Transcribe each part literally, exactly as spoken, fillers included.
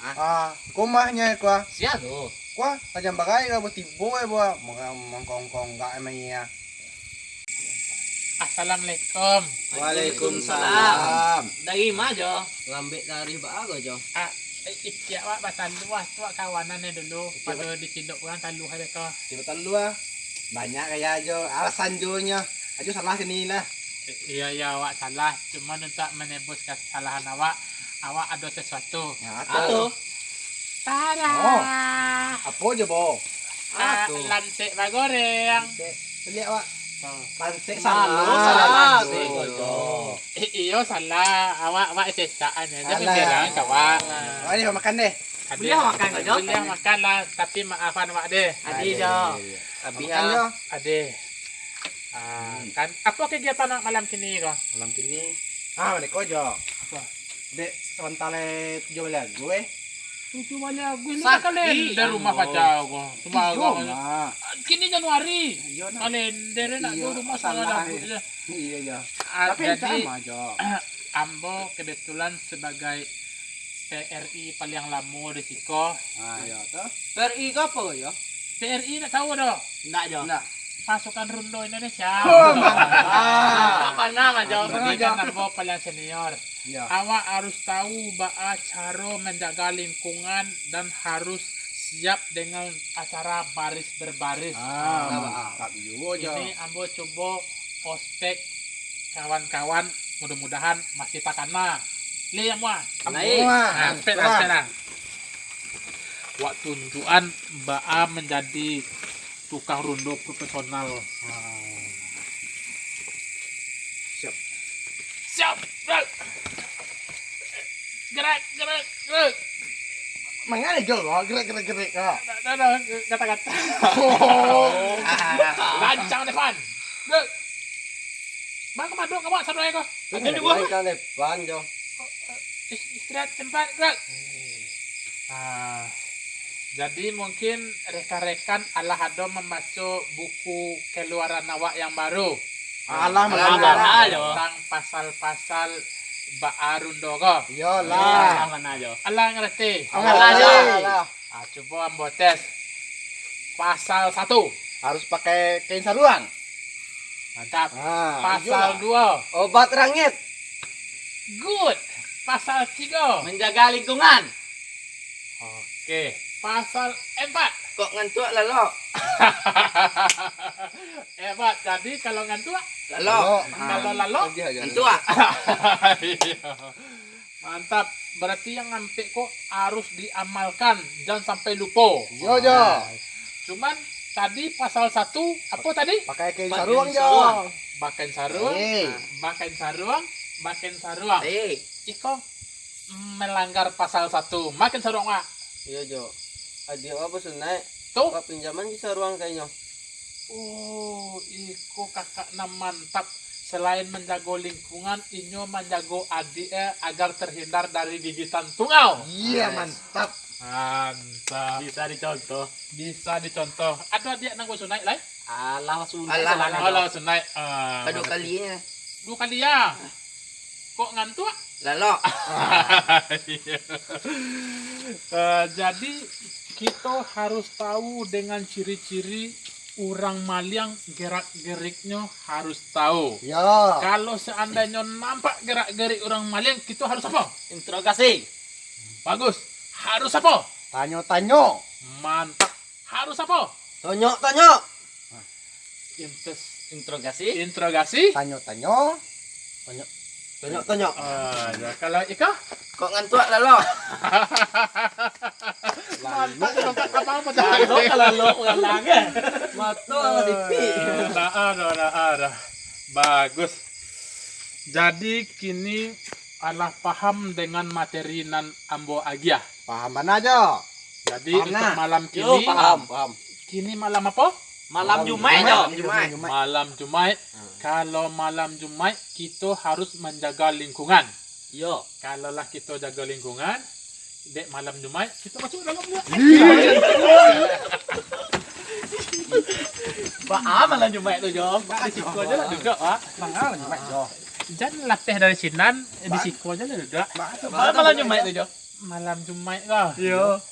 Ah, kumahnyo ko ah. Sia tu? Ko ah, tajam bagai ko, tibo eh, buah. Mangkongkong gak emang iya. Assalamualaikum. Waalaikumsalam. Dari ma jo? Lambek dari baa ko jo? Ah, eh, itiak wak batalua tu wak kawanan dulu. Itiak pado dicidok urang talua ai beko. Itiak batalua. Banyak gaya jo. Alasan jo nyo. Ajo salah kini lah. Iyo, iyo, awak salah. Cuman untuak menebus kesalahan awak, awak ado sesuatu. Nah, apo tu? Tada! Oh. Apo jo, Bo? Ah, apo tu? Lansek bagoreng. Lansek. Liek, Wak. Tuh. Lansek salah. Salah, salah. Lansek, Bo. Eh, iyo, salah. Awak, awak cecak aja. Jangan berang ka awak. Awak ni makan deh. Buliah makan ka, Jo? Buliah makan lah, tapi maafan awak deh. Adi, Jo. Abih, makan, Jo. Ade. Ah, kan, apo kegiatan awak malam kini ko? Malam kini, ah, beko jo. Apo? Dek, sabanta lai tujuah baleh lagu, eh. Tujuah baleh lagu, ini kalender rumah paja ko. Iyo, Mak. Kini Januari. Iyo, nah. Kalender nak di rumah salah lagu je. Iyo, Jo. Ah, tapi jadi, sama, Jo. Ambo kebetulan sebagai P R I paling lamo di siko. Ah, iyo, tu. P R I ko apo, Jo? P R I nak tahu doh? Ndak, Jo. Ndak. Pasukan Rundo Indonesia. Oh, mantap. Pernah, Mas, Jo. Jadi kan ambo paling senior. Iya. Awak harus tahu baa caro menjaga lingkungan dan harus siap dengan acara baris berbaris. Ah, mantap juo, Jo. Ini ambo cubo ospek kawan-kawan, mudah-mudahan masih takana. Leh, yang mua. Naik. Nah, spek lah, spek lah. Wak tunjuakan baa manjadi tukang rundo profesional. Siap. Siap, gerak. Gerak, gerak, gerak. Mangana jo, gerak, gerak, gerak, ah. Dah, dah, dah, kata-kata. Oh. Lancang depan. Gerak. Bang, ka ma dek awak sadoe ko? Lancang depan, Jo. Is-, istirahat sempat, gerak. Ah, jadi mungkin rekan-rekan alah ado mambaco buku keluaran awak yang baru. Alah, alah, alah, Jo. Tentang pasal-pasal baa rundo ko. Iyolah. Alah, mana, Jo? Alah ngerti? Alah, Jo. Alah. Ah, cubo ambo tes. Pasal satu. Harus pakai kain saruang. Mantap. Ah, pasal iyolah. Dua. Obat rangit. Good. Pasal tiga. Menjaga lingkungan. Oke. Pasal empat. Kok ngantuak, lalok? Hebat. Jadi kalau ngantuak? Lalok. Lalok. Kalau lalok? Ngantuak. Iya. Mantap. Berarti yang ampek ko harus diamalkan, jangan sampai lupo. Iyo, Jo. Nah, cuman tadi pasal satu, apo tadi? Pakai kain saruang, Jo. Pakai saruang, eh, pakai saruang, pakai saruang. Eh. Iko melanggar pasal satu. Makan saruang, Wak. Iyo, Jo. Adiak awak basunaik. Tu? Awak pinjaman di saruang kainyo. Oh, iko kakak nan mantap. Selain manjago lingkungan, inyo manjago adiak, eh, agar terhindar dari gigitan tungau. Iya, mantap. Mantap. Bisa dicontoh. Bisa dicontoh. Ado adiak nan basunaik lai? Alah, sunaik. Alah, salah, alah, Jo. Alah, sunaik. Ah, baduo kali, ya. Duo kali, ya? Kok ngantuak? Lalok. Iya. Eh, jadi, kito harus tahu dengan ciri-ciri urang maliang, gerak-geriknyo harus tahu. Ya. Kalau seandainyo nampak gerak-gerik urang maliang, kito harus apo? Interogasi. Bagus. Harus apo? Tanyo-tanyo. Mantap. Harus apo? Tonyok-tonyok. Intes-, interogasi. Interogasi. Tanyo-tanyo. Tonyok. Tonyok-tonyok. Ah, ya, kalau iko? Kok ngantuak, lalok? Mantap, mantap, apa, apa, lalok, lalok, lalok, eh. Mato lah titik. Nah, ada, nah, ada. Bagus. Jadi, kini alah paham dengan materi nan ambo agiah. Paham bana, Jo. Jadi, paham, untuk nah. Malam kini, yo, paham, paham. Kini malam apo? Malam Jumaik, Jo. Malam Jumaik. Malam Jumaik. Hmm. Kalau malam Jumaik, kito harus manjago lingkungan. Yo. Kalau lah kito jago lingkungan, dek malam Jumaik, kito masuk dalam juo. Iya. Baa malam Jumaik tu, Jo? Di siko ajo lah duduak, Pak. Manga malam Jumaik, Jo? Jan lapeh dari sinan, eh, di siko ajo lah duduak. Baa malam Jumaik tu, Jo? Malam Jumaik ko. Iyo.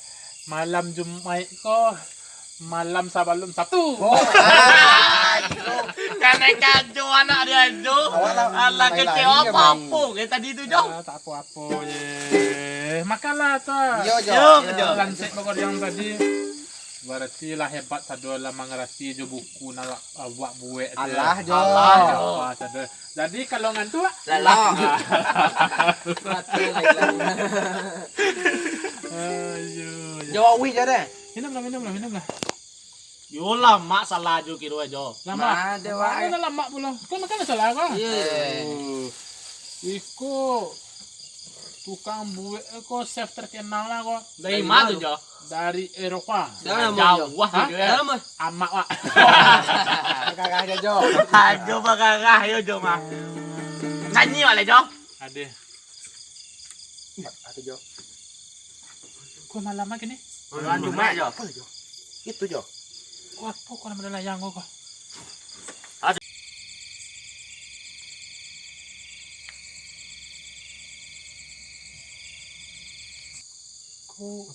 Malam Jumaik ko, malam sabalum Sabtu. Oh, ah, gitu. Kanai kajo anak dia tu. Awak lah. Alah, main kecil lari, apa-apa main. Kayak tadi tu, Jo. Ah, tak apa-apa je. Makanlah, Cak. Iyo, Jo. Iyo, Jo. Lansek pokok yang tadi. Berarti lah hebat sado lah mangarati jo buku nan awak buek tu. Alah, Jo. Alah, Jo. Apa sado. Jadi, kalau ngantuak, lah. Lah. Mati lagi, lagi. Ayo, ayo. Jawab wih je deh. Minumlah, minumlah, minumlah. Yo, lamak salah jo kiro ajo. Lamak. Nah, deh, wah. Mana lamak pulo? Kau makan salah kau? Iya, iya, iya. Eh, iko tukang buek ko chef terkenal lah ko. Dari mana tu, Jo? Dari Eropa. Dalam, jauh, Jo. Wah, hah? Gitu ya. Dalam, ah. Amak, wak. Bagarah aja, Jo. Ajo bagarah, yo, Jo, mah. Nyanyi, wak, le, Jo. Ade. Ade, Jo. Kok malam lagi ni? Malam Jumaik, Jo. Apa, Jo? Itu, Jo. Kok apa kau nama layang kau, kau?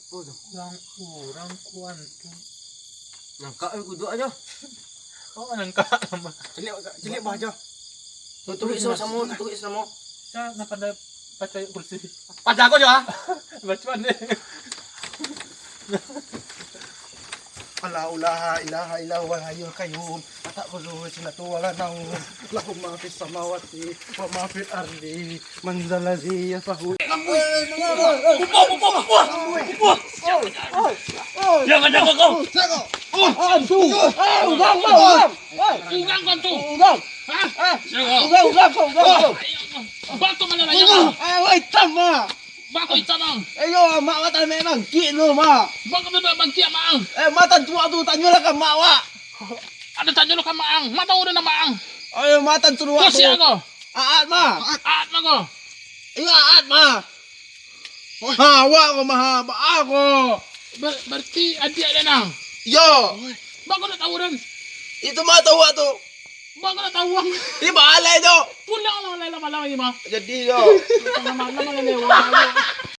Ko urang-urang ko antu. Nangkak, eh, kuduak aja. Oh, nangkak. Ciliak, ciliak bah aja. Tutup samo-samo, tutup samo. Sa, napa dah baca kursi? Pada aku aja. Baca ni. La ilaha illa huwal hayyul qayyum. La ta'khudzuhu sinatun wa la naum. Lahu ma fis samawati wa ma fil ardi. Man dzalladzi yas'aluhu. Jangan jaga kau. Antu. Eh, urang, urang, urang. Eh. Urang kau tu. Urang. Hah? Eh. Siapa? Urang, urang, kau, urang, kau. Batu mana lah, ya? Eh, wai, hitam, ah. Bako hitam, ang. Eh, yo, mak, mak, tanyo bangkik tu, mak. Bako bangkik, mak, ang. Eh, matan tuak tu, tanyolah ka mak, wak. Ada tanyolah ka mak, ang. Mak tahu dah nama, ang. Ayo, matan tuak tu. Kau siapa kau? Aat, mak. Aat, mak, kau. Iyo, Aat, mak. Ha, awak ko, mah, ha, ba, ko. Ber-, berarti adiak dia, nang? Yo. Bako nak tahu, dan? Itu mah tahu tu. Bang, kau nak tahu, Bang? Di balai tu. Pulang lah, lah, lama-lama lagi, Bang. Jadi, yo. Tengah malam, malam lewat.